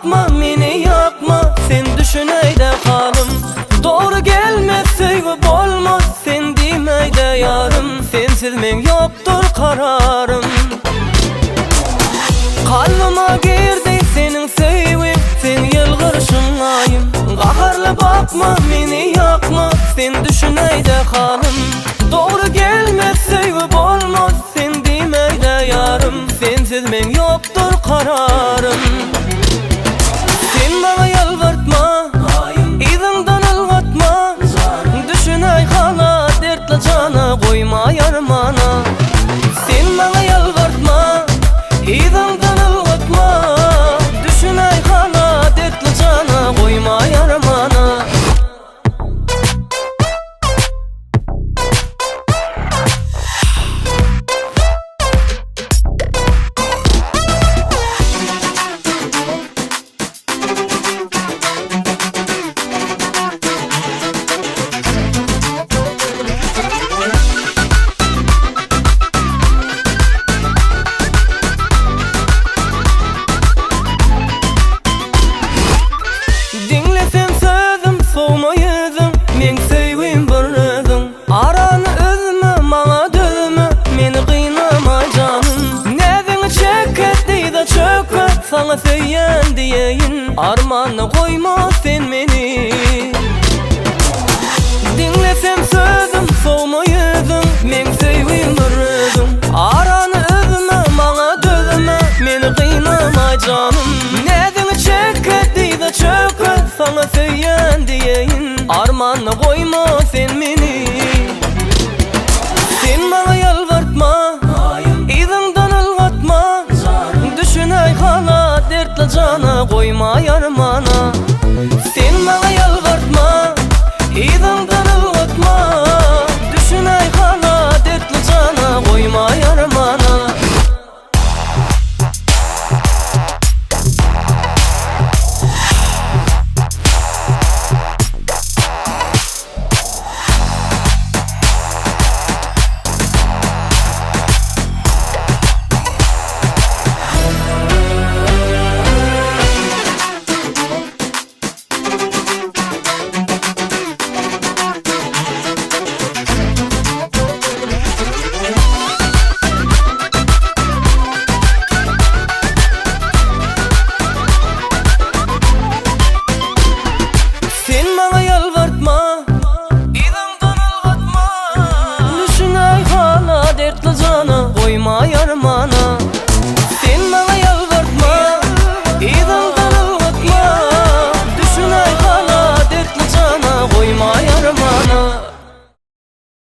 bakma, meni ýakma, sen düşünäýdä halym. Dogry gelmez söýgi bolmaz, sen diýmäýdä ýarym, sensiz meň ýokdur kararym. Kalbyma girdi seniň söýgiň, seň ýylgyryşyň aýym. Gaharly bakma, meni ýakma, sen düşünäýdä halym. Dogry gelmez söýgi bolmaz, sen diýmäýdä ýarym, sensiz meň ýokdur kararym. Sen maňa ýalbartma, yzyňdan ylgatma, Düşünäý hala dertli jana goýma ýarmana. Sen maňa ýalbartma, yzyňdan ylgatma, Düşünäý hala dertli jana goýma ýarmana. Diňle sen sözüm, sowma ýüzüň, Meň söýgim bir özüň. Arany üzme, maňa dözme, Meni gynama janym. Näziňi çeket, dyza çöket, Saňa söýýän diýeýin. Armanda goýma sen meni. Diňle sen sözüm, sowma ýüzüň, Meň söýgim bir özüň. Arany üzme, maňa dözme, Meni gynama janym. Näziňi çeket, dyza çöket, Saňa söýýän diýeýin. Armanda goýma sen meni. Sen maňa ýalbartma, Yzyňdan ylgatma, Düşünäý hala dertli jana, Goýma ýarmana. Sen maňa ýalbartma, Yzyňdan ylgatma, Düşünäý hala dertli jana, Goýma ýarmana. Sen maňa ýalbartma, yzyňdan ylgatma, Düşünäý hala dertli jana, goýma ýarmana.